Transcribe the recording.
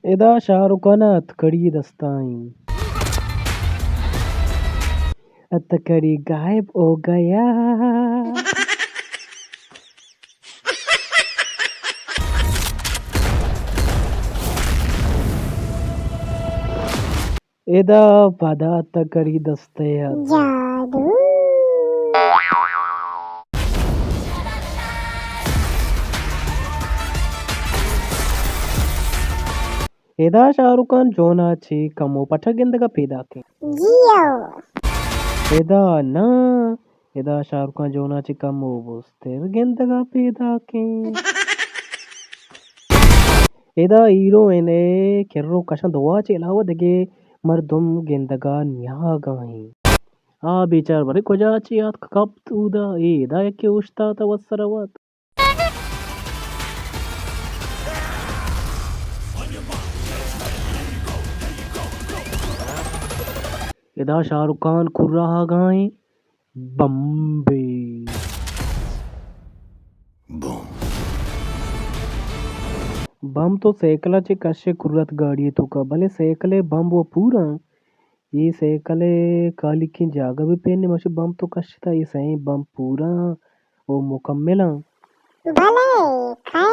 ادا شاہ رخ خان ءَ ہتکڑی دستائیں۔ ہتکڑی غائب ہو گیا۔ ادا پدا ہتکڑی دستے ات۔ جادو۔ ادا شاہ رخ خان جون ءَ چہ کمو پٹک گندگ ءَ پیداک ایں۔ جی ہو۔ ادا نہ، ادا شاہ رخ خان جون ءَ چہ کمو بستر گندگ ءَ پیداک ایں۔ ادا ہیروئن ءِ کر ءُ کشاں دو ءَ چہ علاوہ دگہ مردم گندگ ءَ نیاگ ءَ ایں۔ آ بیچار برے کجا چہ آتک کپت اودا، اے ادا یکے اوشتات ءُ وت سر ءَ وت۔ ادا شاہ رخ خان کراہگ ءَ ایں بمبے۔ بمب تو سائیکل ءَ چہ کش ئے کرت گاڑی ءِ توکا، بلے سائیکل ءِ بمب وَ پورا ایں۔ اے سائیکل ءِ کالیکیں جاگہ بہ پین، ماشی بمب تو کشتہ، اے سئیں بمب پورا ایں ءُ مکمل ایں۔ بلے کئے